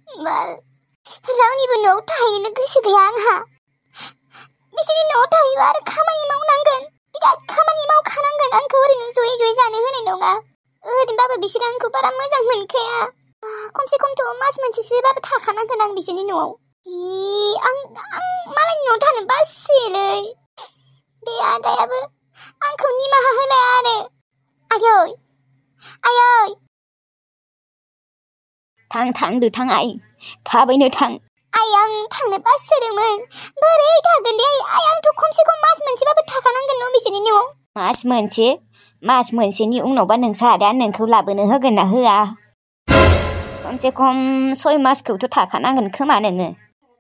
मा रावनिबो न'आव थाहैनो गोसो गैया आंहा। बिसोरनि न'आव थाहैबा आरो खामानि मावनांगोन, बिराद खामानि मावखानांगोन। आंखौ ओरैनो जयै जयै जानो होनाय नङा। ओरैनोबाबो बिसोरो आंखौ बारा मोजां मोनखाया। खमसे खमथ' मास मोनसेसोबाबो थाखानांगोन आं बिसोरनि न'आव। आं मालायनि न'आव थानो बासोयोलै। बे आदायाबो आंखौ निमाहा होलाया आरो। आयै थांदो थां आइ, थाबैनो थां। आइ आं थांनो बासोदोंमोन। बोरै थागोन दे आइ, आंथ' खमसे खम मास मोनसेबाबो थाखानांगोन न' बिसोरनि न'आव। मास मोनसेनि उनावबा नोंसा आदाया नोंखौ लाबोनो होगोन ना होआ? खमसे खम 6 मासखौथ' थाखानांगोन खोमा नोङो।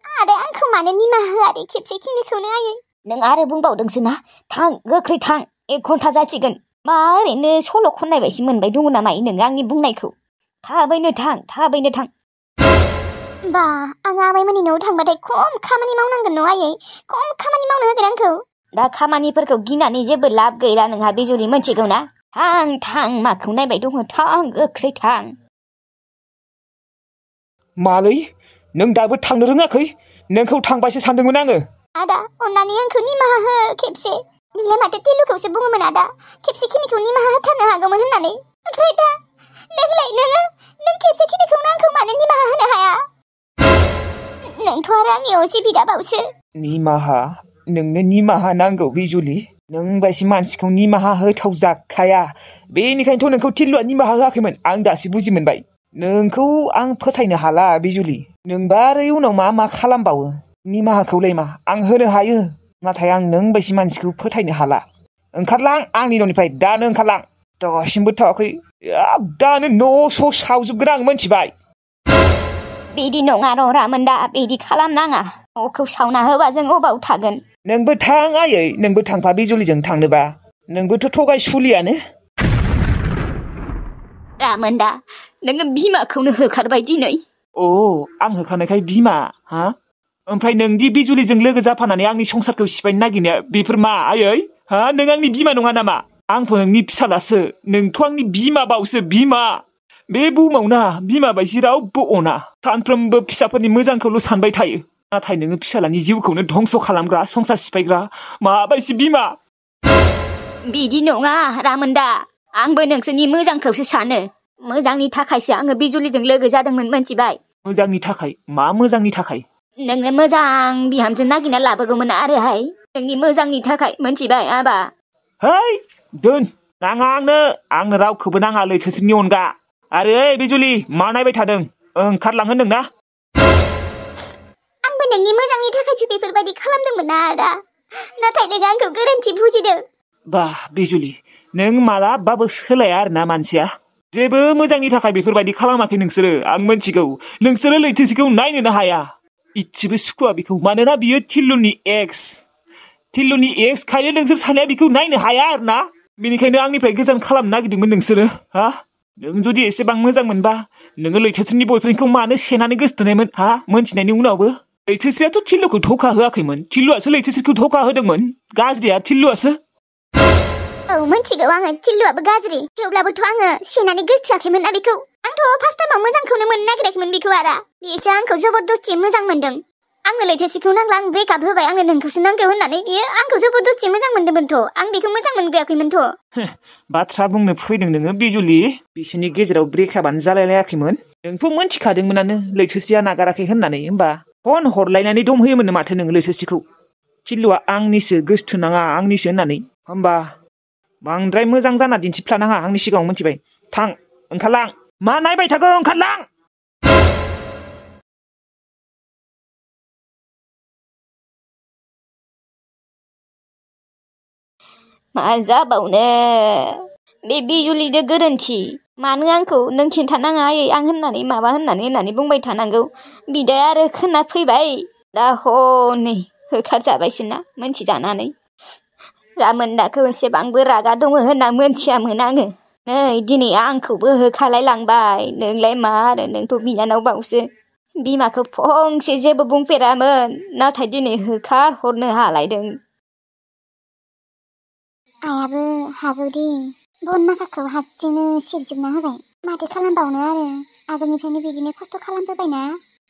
आदाया आंखौ मानो निमाहा होआ दे खेबसे खिनिखौनो आयै। नों आरो बुंबावदोंसो ना, थां गोख्रै थां, 1 घन्टा जासिगोन। मा ओरैनो सल' खननाय बायदि मोनबाय दङ नामा नोङो आंनि बुंनायखौ? थाबैनो थां। बा आं आमाइमोननि न'आव थांबाथाय खम खामानि मावनांगोन न' आयै? खम खामानि मावनो होगोन आंखौ। दा खामानिफोरखौ गिनानै जेबो लाब गैला नोंहा बिजुलि, मोनथिगौ ना? थां माखौ नायबाय दङ, थां गोख्रै थां। मालै नों दाबो थांनो रोङाखै? नोंखौ थांबायसो सानदोंमोन आङो। आदा अननानै आंखौ निमाहा हो खेबसे। नोंलाय माथो टिलुखौसो बुङोमोन आदा, खेबसे खिनिखौ निमाहा होथारनो हागौमोन होननानै। ओमफ्राय दा नों खेबसे खिनिखौनो आंखौ मानो निमाहा होनो हाया? नोंथ' आरो आंनि असे बिदाबावसो। निमाहा? नोंनो निमाहा नांगौ बिजुलि? नों बायदि मानसिखौ निमाहा होथाव जाखाया। बेनिखायनोथ' नोंखौ टिल्लुआ निमाहा होआखैमोन। आं दासो बुजि मोनबाय। नोंखौ आं फोथायनो हाला बिजुलि। नोंबा आरो उनाव मा खालामबावो? निमाहाखौलाय मा आं होनो हायो, नाथाय आं नों बायदि मानसिखौ फोथायनो हाला। ओंखारलां आंनि न'निफ्राय, दानो ओंखारलां। दासिमबो थावाखै? दानो न' सावजोबगोन आं, मोनथिबाय? बिदि नङा र' रामोनदा, बिदि खालामनाङा। न'खौ सावना होबा जों अबाव थागोन? नोंबो थां आयै, नोंबो थांफा बिजुलिजों थांनोबा। नोंबोथ' थगाय सुलियानो। रामोनदा, नोङो बिमाखौनो होखारबाय दिनै। आं होखानायखाय बिमा? हा? ओमफ्राय नोंदि बिजुलिजों लोगो जाफानानै आंनि संसारखौ सिफायनो नागिरनाया बेफोर मा आयै? हा? नों आंनि बिमा नङा नामा? आंथ' नोंनि फिसालासो। नोंथ' आंनि बिमा बावसो, बिमा। बे बुहुमाव ना बिमा बायदि रावबो अना। सानफ्रोमबो फिसाफोरनि मोजांखौल' सानबाय थायो। नाथाय नोङो फिसालानि जिउखौनो धंस' खालामग्रा, संसार सिफायग्रा माबायदि बिमा? बिदि नङा रामोनदा, आंबो नोंसोरनि मोजांखौसो सानो। मोजांनि थाखायसो आङो बिजुलिजों लोगो जादोंमोन, मोनथिबाय? मोजांनि थाखाय? मा मोजांनि थाखाय? नोंनो मोजां बिहामजो नागिरना लाबोगौमोन आरोहाय, नोंनि मोजांनि थाखाय, मोनथिबाय आबा? है दोन, नाङा आंनो रावखौबो नाङा लैथोस्रिनि अनगा। आरो ओइ बिजुलि, मा नायबाय थादों? ओंखारलां होनदोंना? आंबो नोंनि मोजांनि थाखायसो बेफोरबायदि खालामदोंमोन ना आदा, नाथाय नों आंखौ गोरोन्थि बुजिदों। बा बिजुलि, नों मालाबाबो सोलाया आरोना मानसिया। जेबो मोजांनि थाखाय बेफोरबायदि खालामाखै नोंसोरो, आं मोनथिगौ। नोंसोरो लैथोसिखौ नायनोनो हाया। इसेबो सुखुवा बिखौ, मानोना बियो टिल्लुनि एक्स। टिल्लुनि एक्स खायनो नोंसोर सानैया बिखौ नायनो हाया आरोना। बेनिखायनो आंनिफ्राय गोजान खालामनो नागिरदोंमोन नोंसोरो। हा? नों जुदि एसेबां मोजां मोनबा नोङो लैथोस्रिनि बयफ्रेन्डखौ मानो सेनानै गोसोथोनायमोन? हा? मोनथिनायनि उनावबो? लैथोस्रियाथ' टिल्लुखौ धोखा होआखैमोन, टिल्लुआसो लैथोस्रिखौ धोखा होदोंमोन। गाज्रिया टिल्लुआसो। मोनथिगौ आङो टिल्लुआबो गाज्रि, थेवब्लाबोथ' आङो सेनानै गोसोथोआखैमोन ना बेखौ। आंथ' फार्स्ट टाइमाव मोजांखौनो मोननो नागिराखैमोन बेखौ आदा। बेसो आंखौ जबरदस्ति मोजां मोनदों। आंनो लैथोसिखौ नांला, आं ब्रेकआप होबाय, आंनो नोंखौसो नांगौ होननानै बियो आंखौ जबरदस्ति मोजां मोनदोंमोनथ'। आं बेखौ मोजां मोनग्रायाखैमोनथ'। बाथ्रा बुंनो फैदों नोङो बिजुलि? बिसोरनि गेजेराव ब्रेकआपानो जालायलायाखैमोन। नोंथ' मोनथिखादोंमोनानो लैथोसिया नागाराखै होननानै। होमबा फन हरलायनानै दमहोयोमोन माथो नोङो लैथोसिखौ? टिल्लुआ आंनिसो, गोसोथोनाङा आंनिसो होननानै। होमबा बांद्राय मोजां जाना दिन्थिफ्लानाङा आंनि सिगाङाव, मोनथिबाय? थां, ओंखारलां। मा नायबाय थागौ, ओंखारलां। मा जाबावनो, बे बिजुलिजों गोरोन्थि। मानो आंखौ नों खिन्थानाङा आयै, आं होननानै माबा होननानै बुंबाय थानांगौ? बिदाया आरो खोनाफैबाय, दा हनै होखारजाबायसोना मोनथिजानानै। रामोनदाखौ एसेबांबो रागा दङ होनना मोनथियामोन आङो। नै दिनै आंखौबो होखारलाय लांबाय। नोंलाय मा आरो, नोंथ' बिनानाव बावसो। बिमाखौ फंसे जेबो बुंफेरामोन, नाथाय दिनै होखारहरनो हालायदों। आइयाबो हागौदि बन माखाखौ हारसिंनो सिरजोबना होबाय। माथो खालामबावनो आरो, आगोलनिफ्रायनो बिदिनो खस्थ' खालामबोबायना।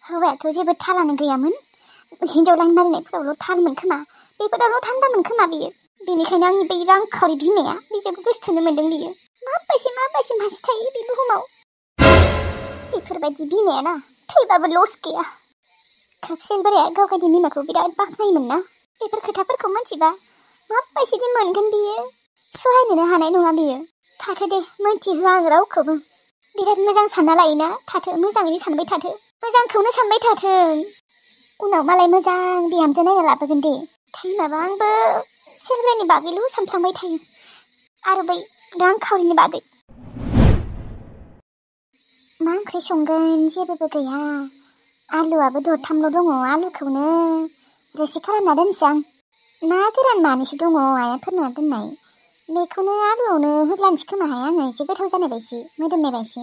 हौवायाथ' जेबो थालानो गैयामोन। हिनजाव लाइन मारिनायफोरावल' थालमोन खोमा, बेफोरावल' थान्दामोन खोमा बियो। बेनिखायनो आंनि बै रांखावरि बिमाया बिजोंबो गोसोथोनो मोन्दों बियो। माबायदि मानसि थायो बे बुहुमाव। बेफोरबायदि बिमायाना थैबाबो लस गैया। खापसेल बोराया गाव गावनि बिमाखौ बिराद बाख्नायोमोन ना। बेफोर खोथाफोरखौ मिथिबा माबायदि मोनगोन बियो। सहायनोनो हानाय नङा बियो। थाथो दे, मिन्थिहोआ आं रावखौबो। बिराद मोजां सानना लायोना, थाथो, मोजाङैनो सानबाय थाथो। मोजांखौनो सानबाय थाथों। उनाव मालाय मोजां बिहामजो नायना लाबोगोन दे। टाइमाबा आंबो सेलब्रानि बागैल' सानफ्लांबाय थायो, आरो बै रांखावरिनि बागै। मा ओंख्रि संगोन जेबोबो गैया। आलुआबो दरथामल' दङ। आलुखौनो रोसि खालामना दोनसै आं। ना गोरान मानैसो दङ आइया फोरना दोननाय। बेखौनो आलुआवनो होद्लानोसै खोमाहाय आङो, एसे गोथाव जानाय बायसि, मोदोमनाय बायसि।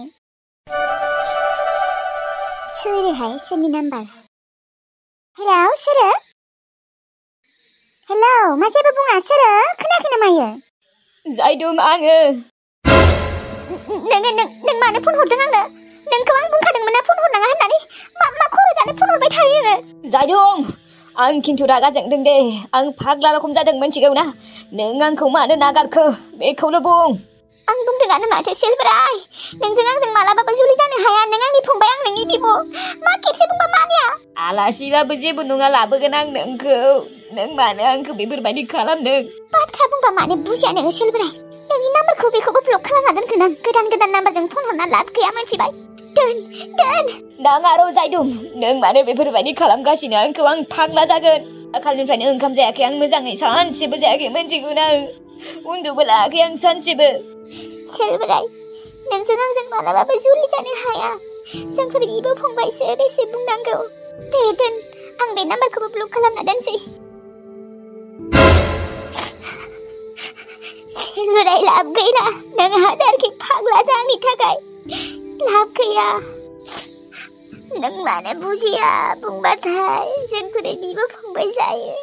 सोरहाय, सोरनि नाम्बार? हेलौ, सोरो? हेलौ, मा जेबो बुङा? सोरो? खोनायाखै नामा इयो? जायदुम, आङो। नों मानो फन हरदों आंनो? नोंखौ आं बुंखादोंमोन ना फन हरनाङा होननानै। मा खर' जानो फन हरबाय थायो नोङो? जायदुम, आं खिन्थु रागा जोंदों दे। आं फाग्ला रखम जादों, मिथिगौ ना? नों आंखौ मानो नागारखो बेखौल' बुं। आं बुंदोंआनो माथो सेलब्राय, नोंजों आंजों मालाबाबो जुलि जानो हाया। नों आंनि फंबाय, आं नोंनि बिब'। मा खेबसे बुंबा मानिया? आलासिबाबो जेबो नङा, लाबोगोन आं नोंखौ। नों मानो आंखौ बेफोरबायदि खालामदों? बाथ्रा बुंबा मानो बुजिया नोङो सेलब्राय? नोंनि नाम्बारखौ बेखौबो ब्लक खालामना दोनगोन आं। गोदान नाम्बारजों फन हरना लाब गैया, मिथिबाय? दोन। नाङा र' जायदुम, नों मानो बेफोरबायदि खालामगासिनो आंखौ? आं फाग्ला जागोन। दाखालिनिफ्रायनो ओंखाम जायाखै आं मोजाङै, सानसेबो जायाखै, मिथिगौ ना? उन्दुबो लायाखै आं सानसेबो। सेलब्राय, नोंजों आंजों मालाबाबो जुलि जानो हाया। जोंफोर बिब' फंबायसो, बेसे बुंनांगौ। दे दोन, आं बे नाम्बारखौबो ब्लक खालामना दोनसै। सेलब्राय, लाब गैया। नों हाजारखि फाग्ला जा आंनि थाखाय, लाब गैया। नों मानो बुजिया बुंबाथाय? जोंफोर बिब' फंबाय जायो।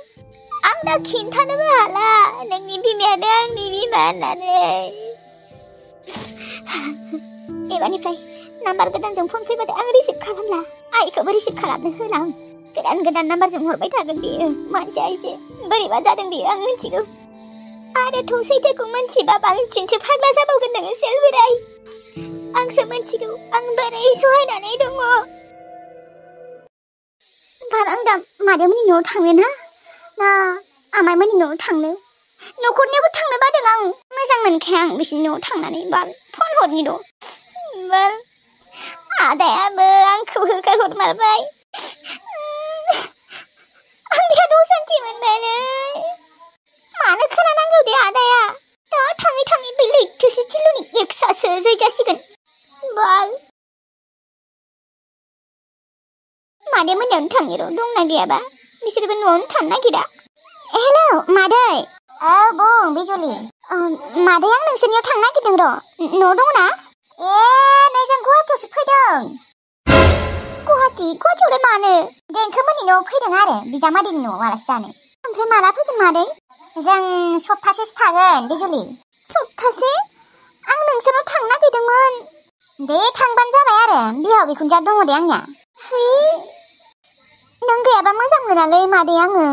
आं दा खिन्थानोबो हाला नोंनि बिमायानो आंनि बिमा होननानै। एबारनिफ्राय नाम्बार गोदानजों फन फैबाथाय आं रिसिभ खालामला। आइखौबो रिसिभ खालामनो होला आं। गोदान नाम्बारजों हरबाय थागोन बियो। मानसिया एसे बोरैबा जादों बियो, आं मिथिगौ। आरो सैथोखौ मिथिबा बांसिनसो फाग्ला जाबावगोन नोङो सेलब्राय। आंसो मिथिगौ आं बोरै सहायनानै दङ। आं दा मादैमोननि न'आव थांनो ना आमाइमोननि न'आव थांनो? न'खरनियावबो थांनो बादों आं। मोजां मोनखाया आं बिसिनि न'आव थांनानै। बाल फन हरनि र'। बाल आदायाबो आंखौ होखार हरमारबाय। आं बिराद असान्थि मोनबाय। मानो खोनानांगौ दे आदाया? दा थाङै बे लैथोसो थिलुनि एक्सासो जैजासिगोन। बाल मादै मोननावनो थांनि र', दंना गैयाबा। बिसोरबो न'आवनो थानो नागिरा। हेलौ मादै। औ बुं बिजुलि। मादै, आं नोंसोरनियाव थांनो नागिरदों र'। न'आव दङ ना? नै जों गुवाहाटीयावसो फैदों। गुवाहाटीयावलाय मानो? देंखोमोननि न'आव फैदों आरो, बिजामादैनि न'आव आलासि जानो। ओमफ्राय माला फैगोन मादै? जों सप्तासेसो थागोन बिजुलि। सप्तासे? आं नोंसोरनाव थांनो नागिरदोंमोन। दे थांबानो जाबाय आरो, बिहाव बिखुनजोआ दङ दे आंनिया। नों गैयाबा मोजां मोनालै मादै आङो।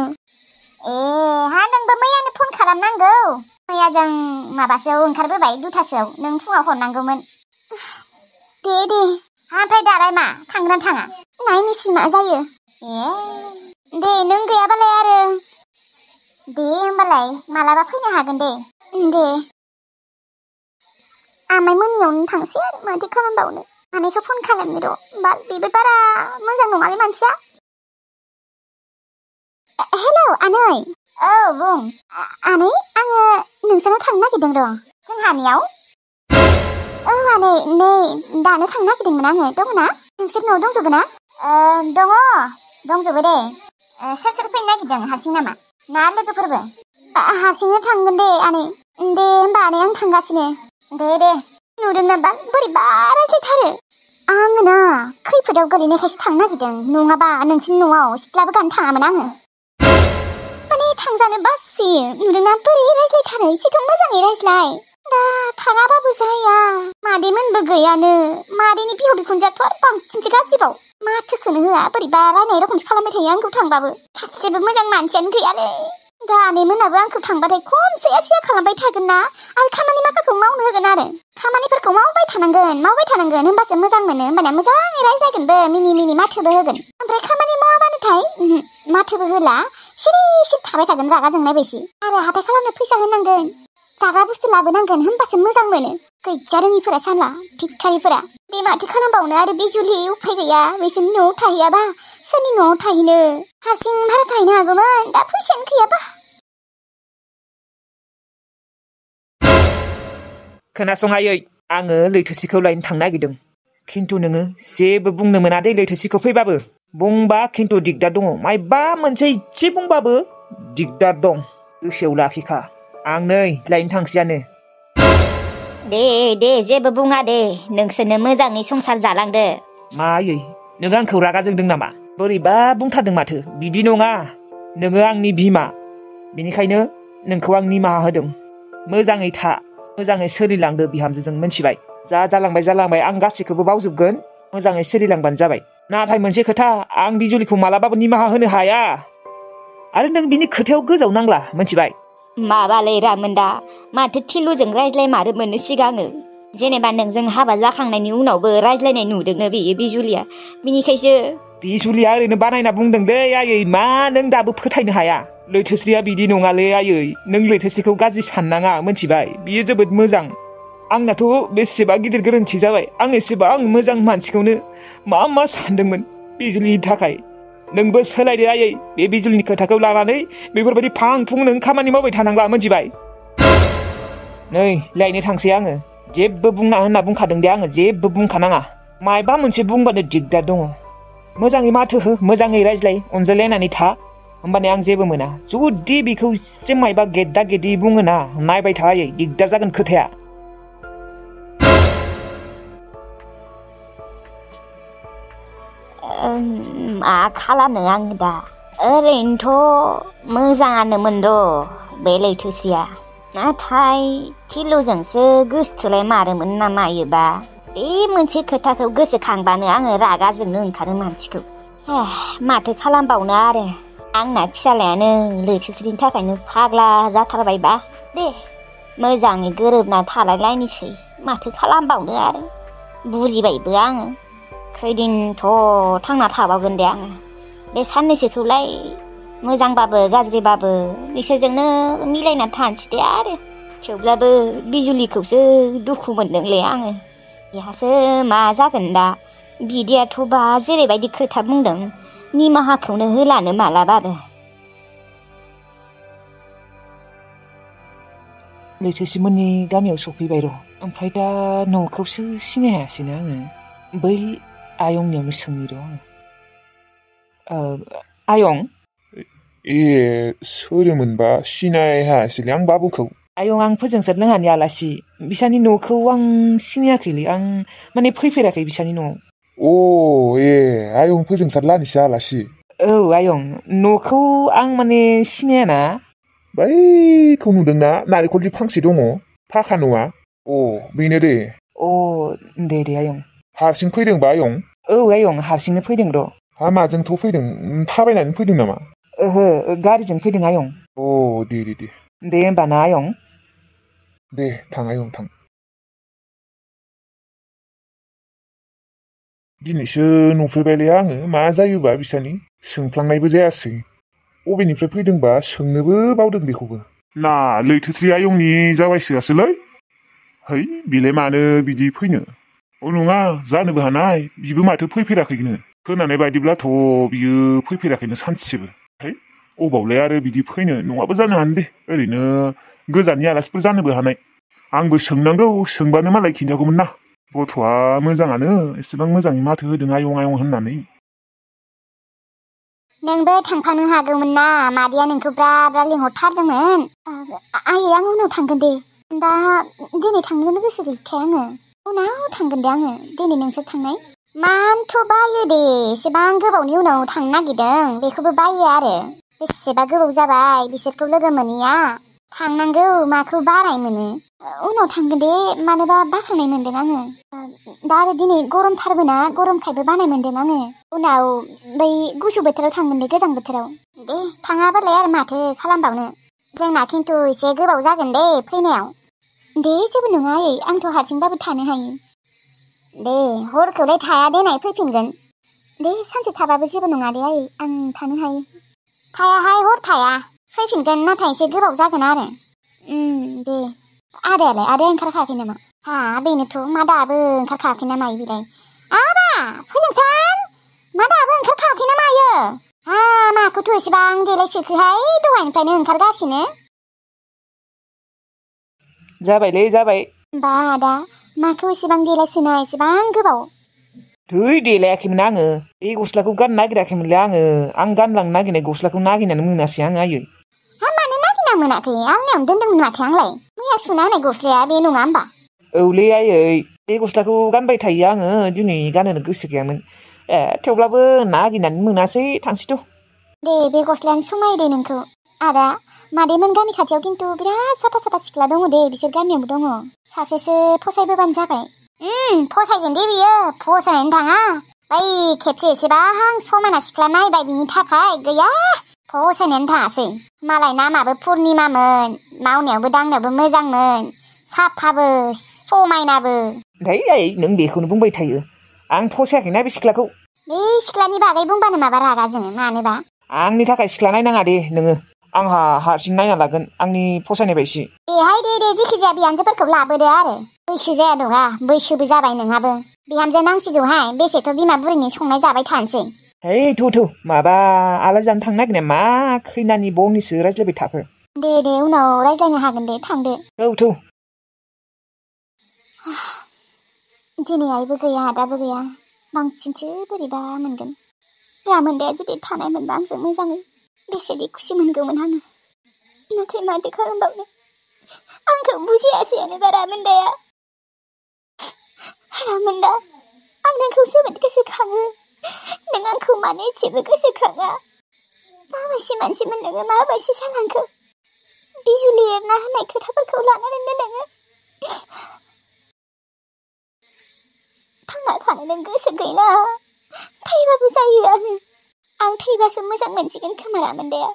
नोंबो मैयानो फन खालामनांगौ। मैया जों माबासोआव ओंखारबोबाय, 2थासोआव। नों फुङाव हरनांगौमोन। दे ओमफ्राय दालाय मा, थांगोन ना थाङा? नायनोसै मा जायो। दे नों गैयाबालाय आरो। दे होमबालाय मालाबा फैनो हागोन दे। दे आमाइमोननियावनो थांसै आरो, माथो खालामबावनो। आनैखौ फन खालामनो र'। बाल बेबो बारा मोजां नङालै मानसिया। हेलौ आनै। औ बुं। आनै, आङो नोंसानाव थांनो नागिरदों र'। जोंहानियाव? औ आनै, नै दानो थांनो नागिरदोंमोन आङो। दङ ना? नोंसोर न'आव दंजोबो ना? दंजोबो दे। सोर फैनो नागिरदों? हारसिं नामा ना लोगोफोरबो? हारसिंनो थांगोन दे आनै। दे होमबा आनै, आं थांगासिनो। दे नुदोंना बा बोरैबा रायज्लायथारो। आङो ना खैफोदाव गोलैनायखायसो थांनो नागिरदों, नङाबा नोंसिनि न'आव सिथ्लाबो गानो थाङामोन आङो। माने थांजानो बासोयो। नुदोंना बोरै रायज्लायथारो। एसेथ' मोजाङै रायज्लाय। दा थाङाबाबो जाया। मादैमोनबो गैयानो। मादैनि बिहाव बिखुनजोआथ' आरो बांसिनसो गाज्रिबाव। माथोखौनो होआ बोरैबा रायनाय रखमसो खालामबाय थायो आंखौ थांबाबो सासेबो मोजां मानसियानो गैयालै दानेमोनाबो आंखौ थांबाथाय खम सिया खालामबाय थागोन ना आरो खामानि माखाखौ मावनो होगोन आरो खामानिफोरखौ मावबाय थानांगोन होनबासो मोजां मोनो होमबाना मोजाङै रायज्लायगोनबो मिनि माथोबो होगोन ओमफ्राय खामानि मावाबानोथाय माथोबो होला सिरि थाबाय थागोन रागा जोंनाय बायदि आरो हाथाय खालामनो फैसा होनांगोन जाग्रा बुस्थु लाबोनांगोन होनबासो मोजां मोनो गैजा रोङिफोरा सानला धिक्कारिफोरा बे माथो खालामबावनो आरो बिजुलि उफाय गैया बिसोरनि न'आव थाहैयाबा सोरनि न'आव थाहैनो हारसिं भारा थाहैनो हागौमोन दा फैसायानो गैयाबा खोनासं आयै आङो लैथोसिखौ लायनो थांनो नागिरदों खिन्थु नोङो जेबो बुंनो मोना दे लैथोसिखौ फैबाबो बुंबा खिन्थु दिगदार दङ मायबा मोनसे इसे बुंबाबो दिगदार दं गोसोआव लाखिखा आं नै लायनो थांसैयानो दे जेबो बुङा दे नोंसोरनो मोजाङै संसार जालांदो मा आयै नों आंखौ रागा जोंदों नामा बोरैबा बुंथारदों माथो बिदि नङा नोङो आंनि बिमा बेनिखायनो नोंखौ आं निमाहा होदों मोजाङै था मोजाङै सोलिलांदो बिहामजोजों मिन्थिबाय जालांबाय आं गासैखौबो बावजोबगोन मोजाङै सोलिलांबानो जाबाय नाथाय मोनसे खोथा आं बिजुलिखौ मालाबाबो निमाहा होनो हाया आरो नों बिनि खोथायाव गोजाव नांला मिन्थिबाय माबालै रामोनदा माथो थिलुजों रायज्लायमारोमोननो सिगाङो जेनेबा नोंजों हाबा जाखांनायनि उनावबो रायज्लायनाय नुदोंनो बेयो बिजुलिया बिनिखायसो बिजुलिया ओरैनो बानायना बुंदों दै आयै मा नों दाबो फोथायनो हाया लैथोस्रिया बिदि नङालै आयै नों लैथोस्रिखौ गाज्रि साननाङा मिन्थिबाय बियो जोबोद मोजां आंनाथ' बेसेबा गिदिर गोरोन्थि जाबाय आं एसेबां मोजां मानसिखौनो मा सानदोंमोन बिजुलिनि थाखाय नोंबो सोलायदो आयै बे बिजुलिनि खोथाखौ लानानै बेफोरबायदि फां फुं नों खामानि मावबाय थानांला मिन्थिबाय नै लायनो थांसै आङो जेबो बुंना होनना बुंखादों दे आङो जेबो बुंखानाङा मायबा मोनसे बुंबानो दिगदार दङ मोजाङै माथो हो मोजाङै रायज्लाय अनज्लायलायनानै था होमबाने आं जेबो मोना जुदि बेखौ एसे मायबा गेद्दा गेद्दि बुङोना नायबाय था आयै दिगदार जागोन खोथाया मा खालामनो आङो दा ओरैनोथ' मोजाङानोमोन र' बे लैथोस्रिया नाथाय थिलुजोंसो गोसथोलाय मारोमोन ना मायोबा बे मोनसे खोथाखौ गोसोखांबानो आङो रागा जोंनो ओंखारो मानसिखौ माथो खालामबावनो आरो आंना फिसालायानो लैथोस्रिनि थाखायनो फाग्ला जाथारबायबा दे मोजाङै गोरोबना थालायलायनोसै माथो खालामबावनो आरो बुरिबायबो आङो खैदिनथ' थांना थाबावगोन दे आङो बे साननैसोखौलाय मोजांबाबो गाज्रिबाबो बिसोरजोंनो मिलायना थानोसै दे आरो थेवब्लाबो बिजुलिखौसो दुखु मोनदोंलै आङो बेहासो मा जागोन दा बिदियाथ' बा जेरैबायदि खोथा बुंदों निमाहाखौनो होलानो मालाबाबो लैथोसिमोननि गामियाव सफैबाय र' ओमफ्राय दा न'खौसो सिनाय हायासैना आङो बै आयंनियावनो सोंनि र' आङो आयं ए सोरमोनबा सिनाय हायासैलै आं बाबुखौ आयं आं फोजोंसार लोंहानि आलासि बिसानि न'खौ आं सिनायाखैलै आं माने फैफेराखै बिसानि न'आव ए आयं फोजोंसार लानिसो आलासि औ आयं न'खौ आं माने सिनायाना बैखौ नुदोंना नारेंखलनि फांसे दङ फाखा नङा बेनो दे दे आयं हारसिं फैदोंबा आयं औ आयं हारसिंनो फैदों र' माजोंथ' फैदों थाबायनानै फैदों नामा ओहो गारिजों फैदों आयं दे होमबा ना आयं दे थां आयं थां दिनैसो नुफैबायलै आङो मा जायोबा बिसानि सोंफ्लांनायबो जायासै अबेनिफ्राय फैदोंबा सोंनोबो बावदों बेखौबो ना लैथोस्रि आयंनि जाबायसोआसोलै है बिलाय मानो बिदि फैनो नङा जानोबो हानाय बिबो माथो फैफेराखैनो खोनानाय बायदिब्लाथ' बियो फैफेराखैनो सानसेबो है अबावलाय आरो बिदि फैनो नङाबो जानो हानो दे ओरैनो गोजाननि आलासिफोर जानोबो हानाय आंबो सोंनांगौ सोंबानो मालाय खिन्थागौमोन ना गथ'आ मोजाङानो एसेबां मोजाङै माथो होदों आयं होननानै नोंबो थांफानो हागौमोन ना मादैया नोंखौ ब्रा लिंहरथारदोंमोन आयै आं उनाव थांगोन दे दा दिनै थांनोनो गोसो गैखाया आङो उनाव थांगोन दे आङो दिनै नोंसोर थांनाय मानोथ' बायो दे एसेबां गोबावनि उनाव थांनो नागिरदों बेखौबो बायो आरो बेसेबा गोबाव जाबाय बिसोरखौ लोगो मोनैया थांनांगौ माखौ बानाय मोनो उनाव थांगोन दे मानोबा बाखांनाय मोनदों आङो दा आरो दिनै गरमथारबोना गरमखायबो बानाय मोनदों आङो उनाव बै गुसु बोथोराव थांगोन दे गोजां बोथोराव दे थाङाबालाय आरो माथो खालामबावनो जोंना खिन्थु एसे गोबाव जागोन दे फैनायाव दे जेबो नङा आयै आंथ' हारसिंबाबो थानो हायो दे हरखौलाय थाया देनाय फैफिनगोन दे सानसे थाबाबो जेबो नङा दे आयै आं थानो हायो थायाहाय हर थाया फैफिनगोन नाथाय एसे गोबाव जागोन आरो दे आदाया ओंखारखायाखै नामा हा बेनोथ' मा दाबो ओंखारखायाखै ना मायो बिलाय आबा फोजोंसान मा दाबो ओंखारखायाखै ना मायो हा माखौथ' एसेबां देलायसोखोहाय दहायनिफ्रायनो ओंखारगासिनो जाबाय बा आदा माखौ एसेबां देलायसोना एसेबां गोबाव थै देलायाखैमोन आङो बे गस्लाखौ गाननो नागिराखैमोनलै आं गानलांनो नागिरनाय गस्लाखौ नागिरनानै मोनासै आं आयै हा मानो नागिरना मोनाखै आंनियावनो दोन्दोंमोन माथो आंलाय मैया सुना होनाय गस्लाया बे नङा होमबा औलै आयै बे गस्लाखौ गानबाय थायो आङो दिनै गाननो गोसो गैयामोन थेवब्लाबो नागिरनानै मोनासै थांसैथ' दे बे गस्लायानो समायो दे नोंखौ आदा मादैमोन गामि खाथियाव खिन्थु बिराद साफा साफा सिख्ला दङ दे बिसोर गामियावबो दङ सासेसो फसायबोबानो जाबाय फसायगोन दे बियो फसायनानै थाङा बै खेबसे एसेबां समायना सिख्ला नायबाय बिनि थाखाय गैया फसायनानै थाङासै मालाय नामाबो पुर्निमामोन मावनायावबो दांनायावबो मोजांमोन साफाबो समायनाबो ओमफ्राय आयै नों बेखौनो बुंबाय थायो आं फसायाखैना बे सिख्लाखौ बे सिख्लानि बागै बुंबानो माबा रागा जोङो मानोबा आंनि थाखाय सिख्ला नायनाङा दे नोङो आंहा हारसिं नायना लागोन आंनि फसायनाय बायदि देहाय दे जेखिजाया बिहामजोफोरखौ लाबोदो आरो बैसो जाया नङा बैसोबो जाबाय नोंहाबो बिहामजो नांसिगौहाय बेसेथ' बिमा बुरैनि संनाय जाबाय थानोसै है थौ माबा आलासि जानो थांनो नागिरनाया मा खैनानि बंनिसो रायज्लायबाय थाखो दे उनाव रायज्लायनो हागोन दे थांदो थौ दिनै आइबो गैया आदाबो गैया बांसिनसो बोरैबा मोनगोन रामोन्दाया जुदि थानाय मोनबा आंजों मोजाङै बेसेदि खुसि मोनगौमोन आङो नाथाय माथो खालामबावनो आंखौ बुजियासैयानो बा रामोन्दाया रामोन्दा आं नोंखौ जोबोद गोसोखाङो नों आंखौ मानो एसेबो गोसोखाङा माबायदि मानसिमोन नोङो माबायदि जालांखो बिजुलि एरना होनाय खोथाफोरखौ लानानैनो नोङो थांना थानो नों गोसो गैला थैबाबो जायो आं थैबासो मोजां मोनसिगोन खोमा रामोन्दाया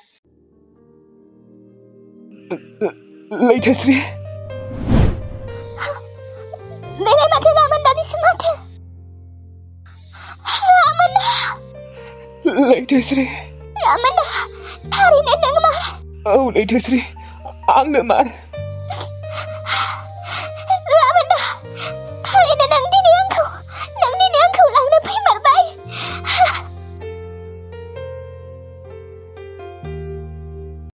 लैथोस्रि बेलाय माथो रामोन्दानिसो माथो रामोन्दा लैथोस्रि रामोन्दा थारैनो नों मार औ लैथोस्रि आंनो मार